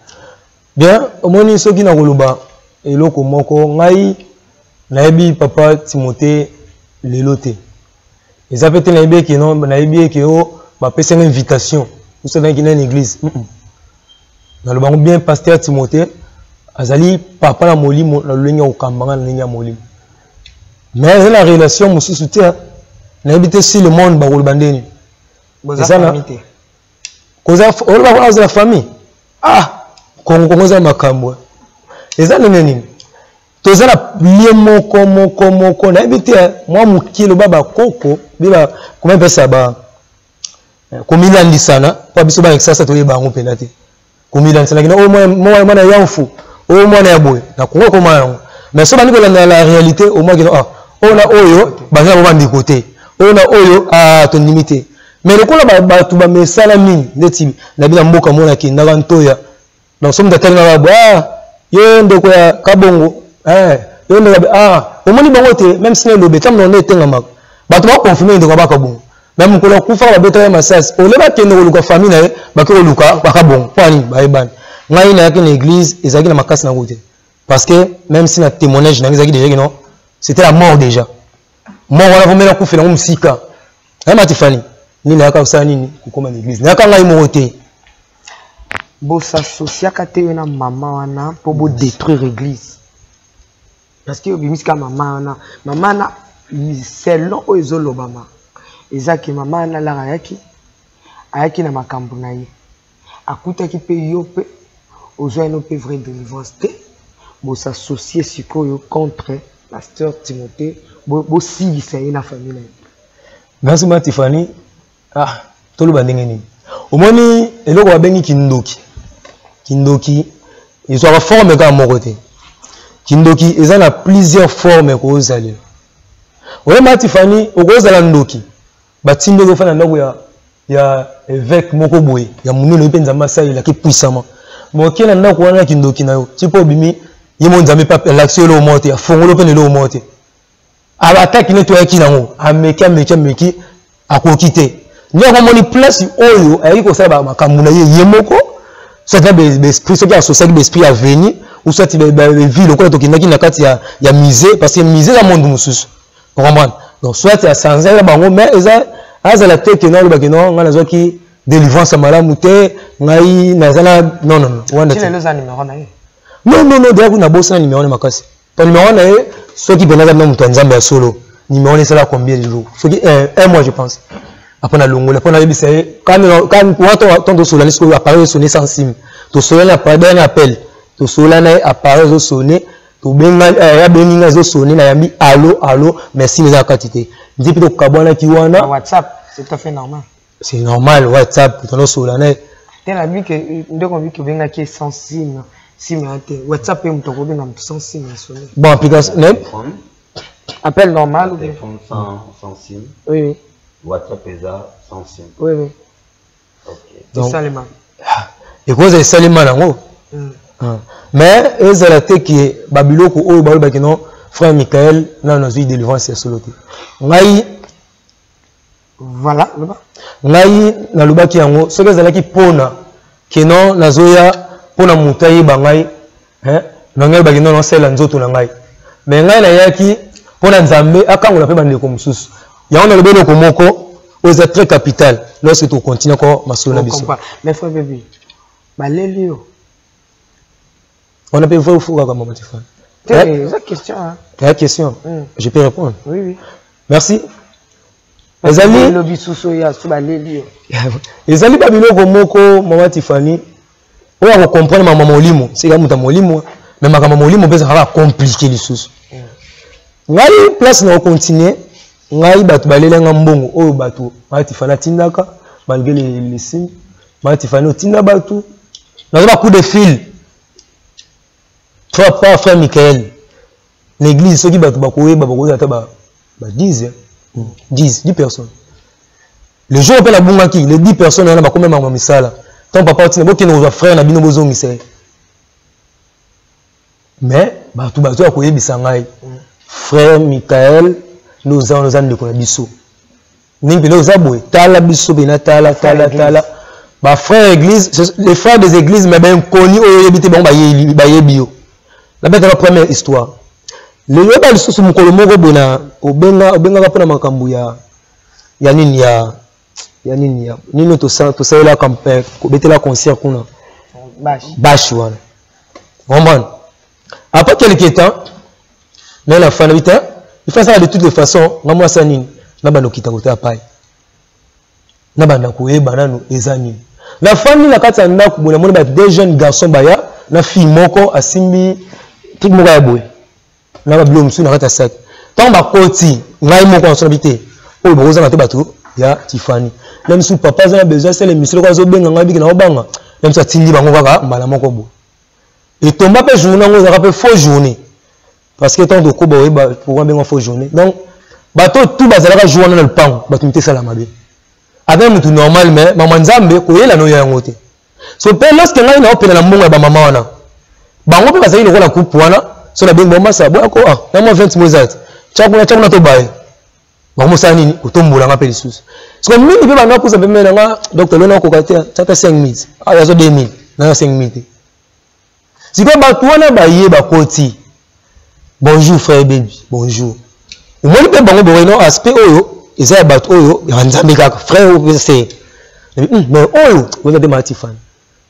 Bien, omoni, soki nakoloba eloko moko, ngai nayebi papa Timothée lelo te. Eza pe te nayebi eke non, nayebi eke o bapesi nga invitation tosalaki na église. Naloba yango bien, pasteur Timothée azali papa na molimo na lolenge ya kokamba nga na ndenge ya molimo, mais eza na relation mosusu te. Nayebi te si le monde bakoloba ndeni. Eza na koza oloba wana oza na famille. Ah, Kongo, Kongo eza makambo, eza ndenge nini? Toza na lien moko moko moko, nayebi te. Mwa mokie loba bakoko be koma mpesa ba komilandisana, mpo biso bana Kisasa toyeba yango mpenza te. Komilandisana kina oyo mwana ya mfu, oyo mwana ya boye na Kongo ekoma yango. Mais so bandi kolandela la réalité, omwa kino ah, oyo na oyo baza na bandeko te, oyo na oyo, ah, tondimi te. Mais lokola bato bamesala mingi ndeti na bina mboka mona akendaka ntoya, donc so moto atelemaka boye, ah, yo ndeko ya Kabongo, eh, yo ndeko, ah, omoni bango te. Même si na elobe ntango nde etengamaka, bato bakonfirme ndeko ya Bakabongo. Mais mokolo akufaka, babetaka ye masasi, ole bakende koluka famille na ye, bake koluka Bakabongo. Mpo nini bayebani? Ngai nayaki na église, ezalaki na makasi nango te, parce que même si na témoignage nange ezalaki déjà que non, c'était la mort déjà, mort wana vomela kufela yango mosika. Ayeba Tifani nini nayaka kosala, nini kokóma na église, nayaka ngai moko te. Bosasosiaka te yo na mama wana mpo bodétruire église? Parce que obimisi kaka mama wana. Mama wana, selon oyo ezolobama, eza ke mama wana lara ayaki na makambo na ye, akutaki mpe yo mpe ozwa ino mpe vraie délivrance te. Bosassocie sikoyo contre pasteur Timothée, bosilisa ye na famille na ye. Merci, ma Tiffany. Ah, toloba ndenge nini? Omoni eloko babengi kindoki, kindoki ezwaka forme kaka moko te. Kindoki eza na plusieurs formes kozalela. Oyeba Tifani, okozala ndoki, batindi okofanda ndako ya évêque moko boye ya monene, oyo mpe Nzambe asalelaki puissamment. Moke na ndako wana, kindoki na yo ti mpo obimi ye mo, Nzambe mpe alakisi yo eloko moko te, afongoli mpe na eloko moko te. Abataki neti oyaki nango, ameki, ameki, ameki, akoki te. Nde yango omoni place oyo ayaki kosala makambo na ye ye moko, soit na baesprit, soki asosiaki baesprit ya veni, ou soit bavie lokola tokendaki na kati ya musée, parce que musée eza monde mosusu, comprendre. Donc soit asanzaki na bango, mais eza azala te ke nalobaki non, ngai nazwaki délivrance ya malamu te, ngai naza na non, non, non, wana te. Non, non, non, deya kuna bosana numéro na makasi po numéro na ye. Soki mpenza aza na moto ya Nzambe ya solo, numéro na esala combien de jours? Soki un mois, je pense. Apo nalongola mpo nayebisa ye wana tosolani sikoyo, appareil esone sans sim. Tosolani appareil dernier appel, tosolani na ye, appareil ezosone, tobenga, abengi ngai, ezosone, nayambi allo allo, mais sim eza na kati te. Nzi mpe tokabwanaki wana. WhatsApp, c'est tout à fait normal. C'est normal, WhatsApp tonosola na ye. Te, na bike ndeko biki obengaki sans sim, sim ya te. WhatsApp mpe moto akobenga moto sans sim ya sonne. Bon, application ne appel normal ou bien téléphone sans sim. Oui. WhatsApp eza sans sim. Oui. Ok, esalema. Ekozala esalema nango, mais ezala te ke babiloko oyo balobaki non, frère Michael nano nazwi délivrance ya solo te. Ngai Voilà. Ngai nalobaki yango, soki ezalaki mpona ke non, nazoya mpona moto ayeba ngai, na ngai olobaki non, nasalela nzoto na ngai. Mais ngai nayaki mpona Nzambe akangola mpe bandeko mosusu. Yango nalobi eloko moko oyo eza très capital lorsque tokontinue encore masolo na biso. Mais frère Baby, baleli yo. Wana mpe vrai ou kaka, mama Tifani? Eza question, hein? Eza question. Je peux répondre? Oui. Merci. Ezali lobi susu ya su baleli yo. Ezali babiloko moko, mama Tifani, oyo akokomprendre mama molimo, seka moto ya molimo. Mais makambo molimo mpe ezalaka compliqué lisusu. Ngai place na kocontinue, ngai bato balelanga mbongo oyo bato mama Tifani atindaka, malgré les signes. Mama Tifani otinda bato, naza ba coup de fil trois pas, frère Michael, l'église, soki bato bakoyeba, bakoyeba ata ba 10, 10 personnes. Le jour mpe nabungaki, les 10 personnes wana bakomemaka misala. Ntango papa otina bokende kozwa frère na bino, bozongisa ye. Mais bato bazoya koyebisa ngai, frère Michael nde oza wana, oza ndeko na biso ndenge mpena oza boye, tala biso mpena, tala, tala, tala bafrère église, les frères des églises, mais bainconnus oyo oyebi te, bango bayebi yo. Nabetaka première histoire lelo. Oyeba lisusu mokolo moko boye na obengaka mpona makambo ya Ya nini ya ya nini ya nini tosalela kobetela concert kuna bash wana, comprendre. Après quelque temps, naye na fana bita, il faut ça de toutes les façons. Nga mwasi nini, nabanda kokita kota pai, nabanda koyeba nanu eza nini. Nafandi na kati ya ndako boye, namoni ba deux jeunes garçons baya na fille moko asimbi truc moko ya boye na babilo mosusu na kati ya sac. Ntango bakoti, ngai moko nasona bi te, oyo bokozanga te bato ya Tifani na misu. Papa aza na besoin asala émission, loko azobenga ngai biki na obanga na misu, atindi bango kaka mbala moko boye. Etomba mpe journée yango ezalaka mpe faux journée, parce que ntango tokoba oyeba pourquoi benga faux journée. Donc bato tu bazalaka jour wana na lupango, bato mite esala mabe avec mutu normal, mais mama Nzambe koyela no yango te. So mpe lorsque ngai naopela na mbongo ya bamama wana, bango mpe bazali lokola coupe wana. So nabengi bango, masa boyako, ah, na mwa 20 mo eza te, tya kuna tobaye bango mosala nini kotombolanga mpe lisusu. Siko mingi mpe bando apusa pembeni na nga, docteur lona okoka te, tiata 5000, ah, yazo 2000 nayo 5000 te. Sikoyo bato wana baye bakoti: "Bonjour frère Baby, bonjour." Omoni mpe bango boye no aspect oyo eza ya bato oyo ya Nzambe kaka, frère oyo mpe se, mais oyo oza te matifani.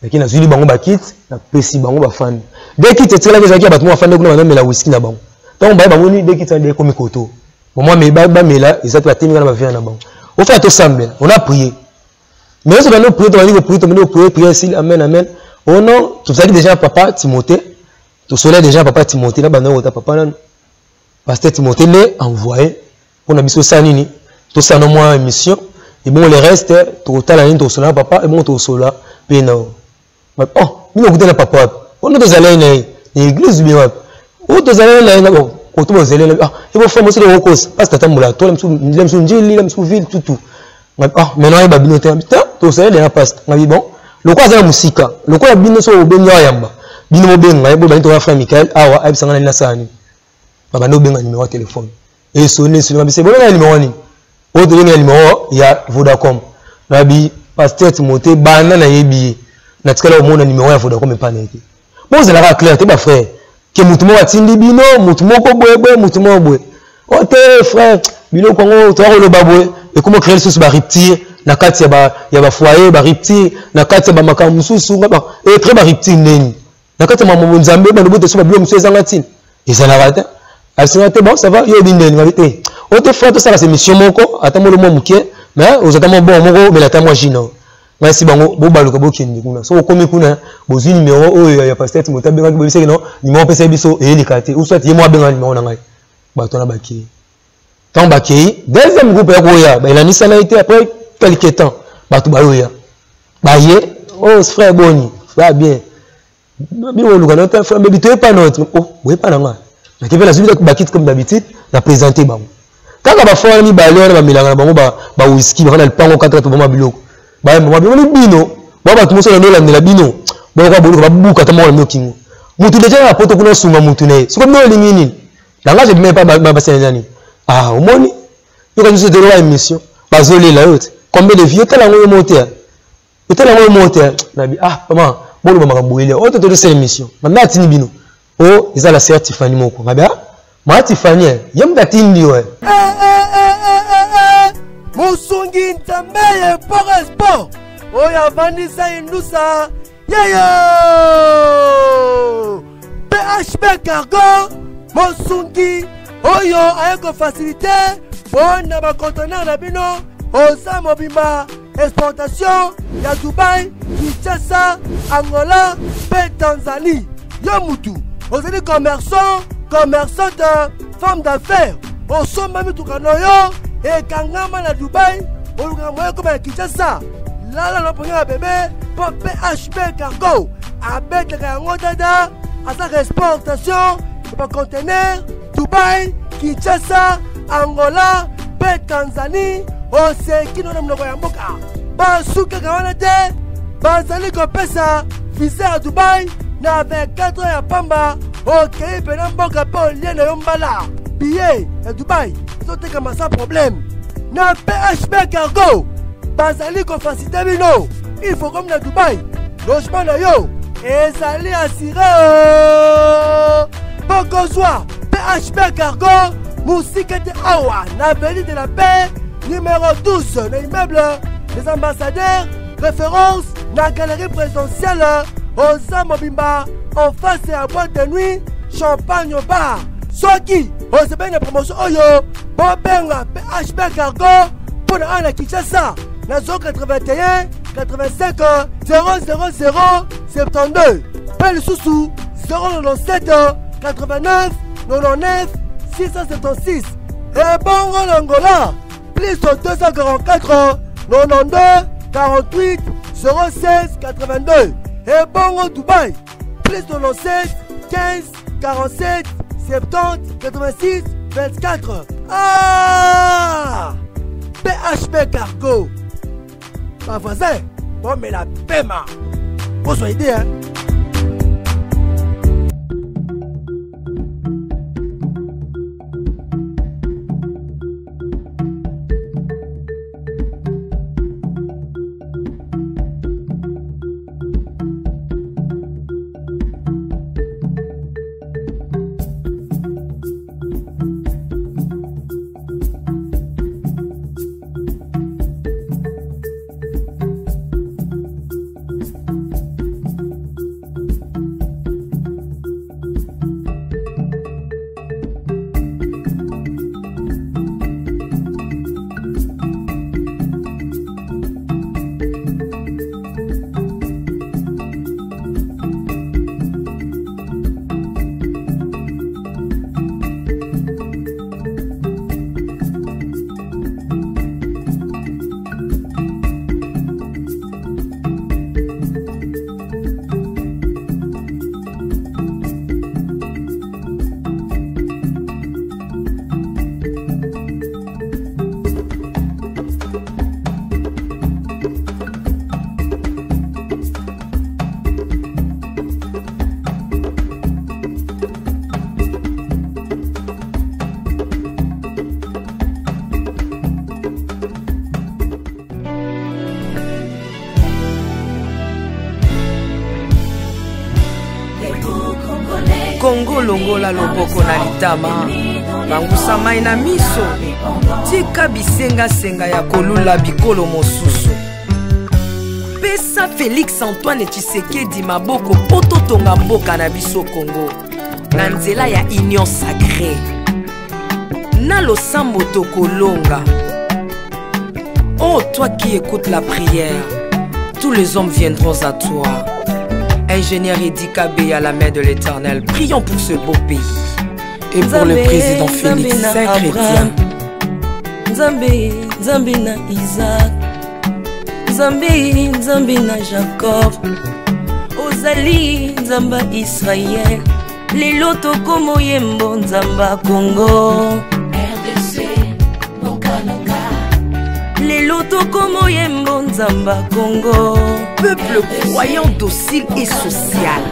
Laki nazwili bango bakiti, napesi bango, bafandi. De kiti etikalaki ezalaki ya bato mo bafandi kuna, banamela whisky na bango. Ntango baye, bamoni de kiti wana ekomi koto mama bamela eza te, batemi kaka na baverre na bango. Ofana tosambela, on a prié, mais ozo bandi oprier, tobandi koprier, tobandi koprier, prier esili, amen amen. Oh non, tozalaki déjà papa Timothée, tosolai déjà papa Timothée na banda kota papa nano pasteur Timothée nde envoyé mpona biso. Osala nini? Tosala no mwa émission, ebongo le reste tokotala nini. Tokosola na papa, ebongo tokosola mpe na oh bino okuta na papa wapi ono tozalai na ye na église bien wapi oyo tozalai na ye na bon koto bozali na ah ebo femme osili okosa parce tata mbola to la misu njili la misu ville tutu. Ah, maintenant ayeba bino te, tozali deja pasteur ngabi. Bon, lokola aza na mosika, lokola bino so obengi awa yamba bino bobenga ye boye, bani toka frère Michael awa ayebisanga nani nasala nini. Babandi obenga numéro ya telefone, esoni esoni, babise bobenga numéro nini oyo tobengi na numéro ya Vodacom. Nabi pasteur Timothée banda nayebi ye, natikala komona numéro ya Vodacom epa na ye te. Bozalaka clair te, bafrère, ke mutu moko atindi bino, mutu moko boye boye, mutu moko boye o te. Frère, biloko yango toya koloba boye, ekoma créer lisusu barupture na kati ya bafoyer, barupture na kati ya bamakambo mosusu, ecrée barupture ndeni na kati ya makambo Nzambe. Bando bote so babilo mosusu ezanga ntina, ezalaka te. Asinga te, bon, ça va, yo oyebi ndeni ngabi te o te. Frère, tosala émission moko ata molo mwa moke, mais ozata mwa bon moko, omela ata mwa jino. Ngai si bango bobaluka, bokende kuna. Soki okomi kuna, bozwi numéro oyo ya pasteur Timothée abengaki, boyebisaki no numéro opesaki biso eyelika te, ou soit ye mo abenga numéro na ngai. Bato wana bakei. Ntango bakei, deuxième groupe ya koya baelanisana ye te. Après quelque temps, bato bayoya, baye: "Oh frère, boni ba bien bino oluka na te frère Baby, toyepa na oh boyepa na ngai." Nake mpe nazwi bakiti comme d'habitude, na présente bango kaka. Bafo wana mibale wana bamelaka na bango bawiski, bafanda lipango kaka, toboma biloko bayamba bimoni bino ba bato moso na olandela bino boyoka boluka babuka ata moko na bino kingo. Mutu deja na poto kuna osunga mutu na ye, siko bino olingi nini? Langage ebima epa basala nani? Ah, omoni yoka biso toloba émission, bazolela yo te. Combien de vie otala yango yo moko te, otala yango yo moko te. Nabi ah mama, boloba makambo elia oyo te, totosala émission mame atindi bino o eza la sœur Tifani moko. Ngabi ah maa Tifani ye moto atindi yo. Mosungi Nzambe ye port sport oyo avandisa indusa yeyo PHB Cargo, mosungi oyo aye kofasilite mpo na bakontenere na bino oza mobimba, exportation ya Dubai, Kinshasa, Angola mpe Tanzanie. Yo mutu ozali commerçant, commerçante, femme d'affaires, osomba mituka na yo ekangama na Dubai, olukaka moyen ekoma na Kinshasa, lala na pongi ya bebe mpo PHB Cargo abetaka yango dada. Aza exportation ya bacontener Dubai, Kinshasa, Angola mpe Tanzanie. Oseki no na monoko ya mboka. Basukaka wana te, bazali kopesa visa ya Dubai na 24 heures ya pamba. Okei mpena mboka mpe olie na yo mbala. Billet ya Dubai ezotekama sans problème na PHB Cargo. Bazali kofasite bino, il faut komi na Dubai, logement na yo ezali assuré. Bokozwa PHB Cargo mosika te, awa na avenue de la Paix. Numéro 12 na immeuble des ambassadeurs, référence na galerie présidentielle, oza mobimba en face ya boîte de nuit Champagne Bar. Soki osepeli na promotion oyo, bobenga PHB Cargo mpo na awa na Kinshasa na 081 85 000 72 mpe lisusu 097 89 99 676. Ebongo na Angola plus 244 92 48 06 82. Ebongo Dubai plus 97 15 47 70 86 24. Ah, PHP Cargo, ba voisin bomela pema, bozwa idée hein. Kongo longola loboko na litama, bangusa mai na miso, tika bisengasenga ya kolula bikolo mosusu. Pesa Félix Antoine Tshisekedi maboko mpo totonga mboka na biso Kongo na nzela ya Union Sacrée. Na losambo tokolonga. Oh, toi qui écoutes la prière, tous les hommes viendront à toi. Ingénieur Eddy Kabeya à la main de l'Éternel, prions pour ce beau pays. Et pour le président Félix, saint chrétien. Nzambe, Nzambe na Isaac, Nzambe, Nzambe na Jacob, ozali Nzamba Israël, lelo tokomo yembo Nzamba Congo. RDC, Bokananga. Lelo tokomo yembo Nzamba Congo. Peuple croyant, docile et social.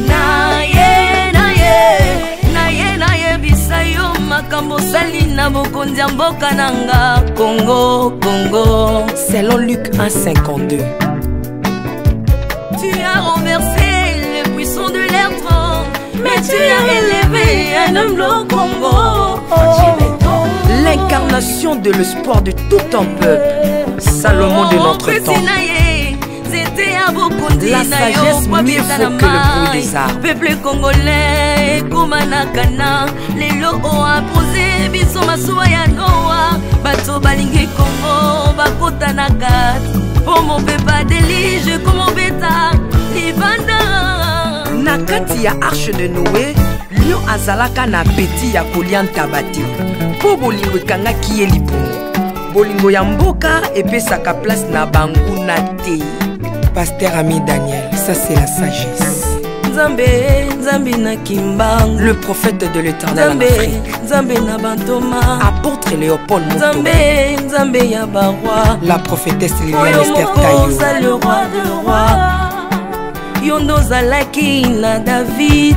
Na ye, na ye, na ye, na ye, bisa yo makambo osali na bokonzi ya mboka na nga Congo, Congo. Selon Luc 1,52. Tu as renversé le puissant de l'air grand, mais tu as élevé un homme au Congo. L'incarnation de l'espoir de tout un peuple, Salomon de notre temps. La sagesse mieux vaut que le bruit des armes. Peuple congolais, ekoma na kana, lelo oapose biso masuwa ya Noa, bato balingi Congo bakota na kati, po mopepa delige komobeta libanda. Na kati ya arche de Noé, lion azalaka na appétit ya kolia ntaba te, po bolingo ekangaki ye libumu. Bolingo ya mboka epesaka place na banguna te. Pasteur Ami Daniel, ça c'est la sagesse. Nzambe, Nzambe na Kimbangu, le prophète de l'Éternel en Nzambe, Afrique. Nzambe na Bantoma, apôtre Léopold Moto, Nzambe, Nzambe ya Barwa, la prophétesse Liliane Oyo Esther moko Tayo, oza le roi de roi. Yo nde ozalaki na David,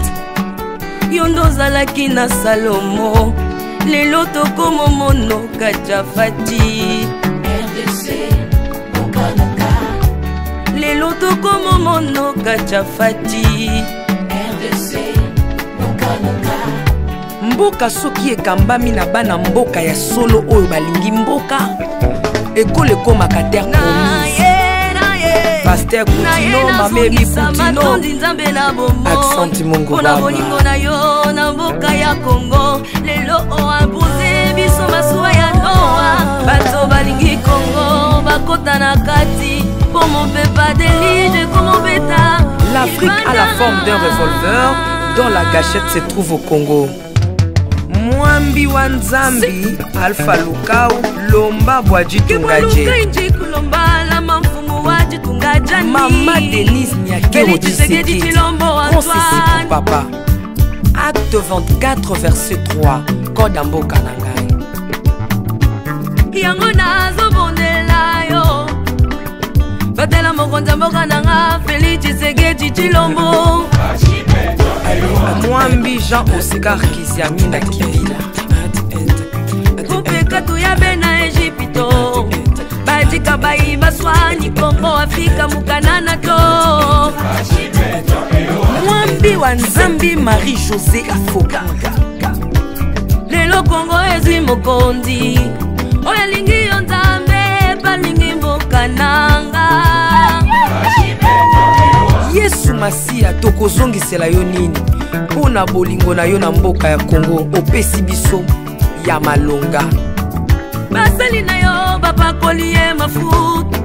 yo nde ozalaki na Salomo, lelo tokomomono Kajafati. RDC, Bokananga. Lelo tokomomono Kajafati. RDC, Bokananga. Mboka soki ekambami na bana mboka ya solo oyo balingi mboka, ekolo ekomaka terre promise. Pasteur Kutino, Mama Emi Kutino, Nzambe na bomoi Accent Mongo mpona Baba. Bolingo na yo na mboka ya Kongo, lelo oimpose biso masuwa ya Noa. Bato balingi Kongo bakota na kati mpo mopepa delige komobeta. L'Afrique a la forme d'un revolver dont la gâchette se trouve au Congo. Mwambi wa Nzambi, Alpha Lukau, Lomba Bwajitungaje. Mama Denise Nyakero Tshisekedi, Conseil pour papa. Acte 24, verset 3. Code ya mboka na ngai. Yango nazobondela yo, batela mokonzi ya mboka na nga Félix Tshisekedi Tshilombo. Mwambi Jean Oscar Kiziamina Kibila. Kupeka ya bena Ejipito badika bayi baswani Kongo Afrika mukanana to. Mwambi wa Nzambi Marie José Afoka. Lelo Kongo ezwi mokonzi oyo alingi yo Nzambe, balingi mboka nanga. Yesu Masiya, tokozongisela yo nini mpo na bolingo na yo na mboka ya Kongo opesi biso ya malonga? Basali na yo bapakoli ye mafuta,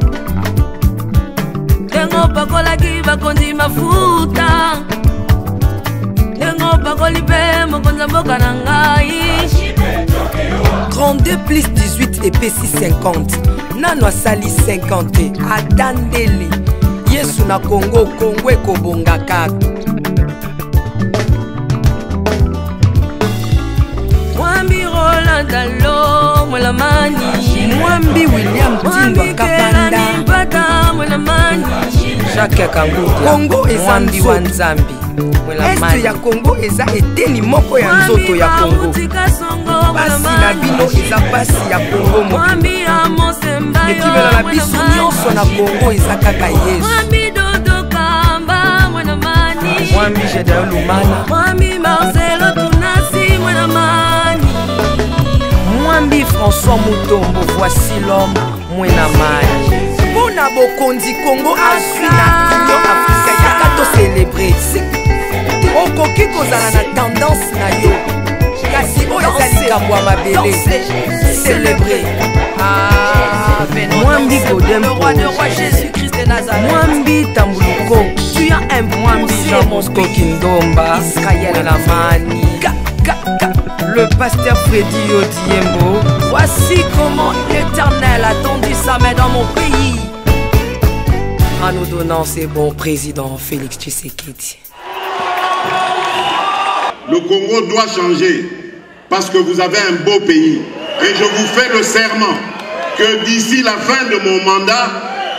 ndenge opakolaki bakonzi mafuta, ndenge opakoli mpe mokonzi ya mboka na ngai. 32 plus 18 epesi 50. Nano asali 50 te, ata ndele. Yesu na Kongo, Kongo ekobonga kaka. Mwambi Roland Dalo Mwelamani. Mwambi William Tindwa Kapanda. Mpata Mwelamani. Jacques Kangudia. Kongo eza Mwambi wa nzoto. Nzambi. Este ya Kongo eza eteni moko ya nzoto ya Kongo. Pasi na bino eza pasi ya Kongo mobimba. Mwambi Amosembayo. Ekimelo na biso nyonso na Kongo eza kaka Yesu. Mwambi Dodo Kamba Mwelamani. Mwambi Gedeon Lumana. Mwambi Marcelo Tunasi Mwelamani. Mwambi François Mutombo, voici l'homme Mwenamani. Mpo na bokonzi Kongo azwi na Union africaine, yaka tocelebre. Okoki kozala na tendance na yo, kasi oyo eza likambo ya mabele. Celebre. Mwambi Godem, Mwambi Tambuluko, Mwambi Jean Bosco Kindomba Mwenamani. Le pasteur Freddy Odiembo. Voici comment l'Éternel a tendu sa main dans mon pays en nous donnant ce bon président Félix Tshisekedi. Le Congo doit changer parce que vous avez un beau pays. Et je vous fais le serment que d'ici la fin de mon mandat,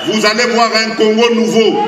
vous allez voir un Congo nouveau.